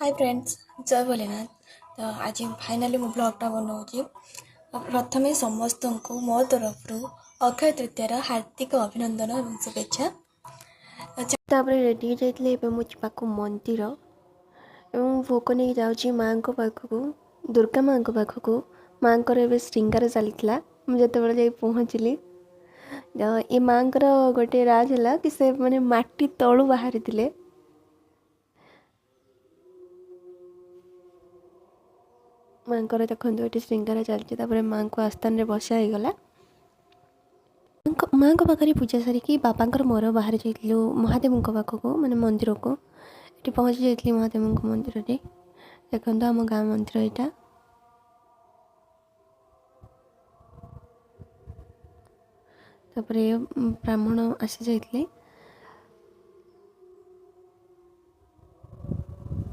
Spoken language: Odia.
ହାଇ ଫ୍ରେଣ୍ଡସ୍, ଜୟ ଭୋଲେନାଥ। ତ ଆଜି ଫାଇନାଲି ମୁଁ ବ୍ଲଗ୍ଟା ବନାଉଛି। ପ୍ରଥମେ ସମସ୍ତଙ୍କୁ ମୋ ତରଫରୁ ଅକ୍ଷୟ ତୃତୀୟାର ହାର୍ଦ୍ଦିକ ଅଭିନନ୍ଦନ ଏବଂ ଶୁଭେଚ୍ଛା। ତାପରେ ରେଡ଼ି ହେଇଯାଇଥିଲି। ଏବେ ମୁଁ ଯିବାକୁ ମନ୍ଦିର ଏବଂ ଭୋଗ ନେଇକି ଯାଉଛି ମାଆଙ୍କ ପାଖକୁ, ଦୁର୍ଗା ମାଆଙ୍କ ପାଖକୁ। ମାଆଙ୍କର ଏବେ ଶ୍ରୀଙ୍ଗାର ଚାଲିଥିଲା ମୁଁ ଯେତେବେଳେ ଯାଇ ପହଞ୍ଚିଲି। ଏ ମାଆଙ୍କର ଗୋଟେ ରାଜ ହେଲା କି ସେ ମାନେ ମାଟି ତଳୁ ବାହାରିଥିଲେ। ମାଆଙ୍କର ଦେଖନ୍ତୁ ଏଠି ଶ୍ରୀଙ୍ଗାର ଚାଲିଛି। ତାପରେ ମାଆଙ୍କୁ ଆସ୍ଥାନରେ ବସା ହେଇଗଲା। ମାଆଙ୍କ ପାଖରେ ପୂଜା ସାରିକି ବାବାଙ୍କର ମୋର ବାହାରି ଯାଇଥିଲୁ ମହାଦେବଙ୍କ ପାଖକୁ, ମାନେ ମନ୍ଦିରକୁ। ଏଠି ପହଞ୍ଚି ଯାଇଥିଲି ମହାଦେବଙ୍କ ମନ୍ଦିରରେ। ଦେଖନ୍ତୁ ଆମ ଗାଁ ମନ୍ଦିର ଏଇଟା। ତାପରେ ବ୍ରାହ୍ମଣ ଆସିଯାଇଥିଲେ।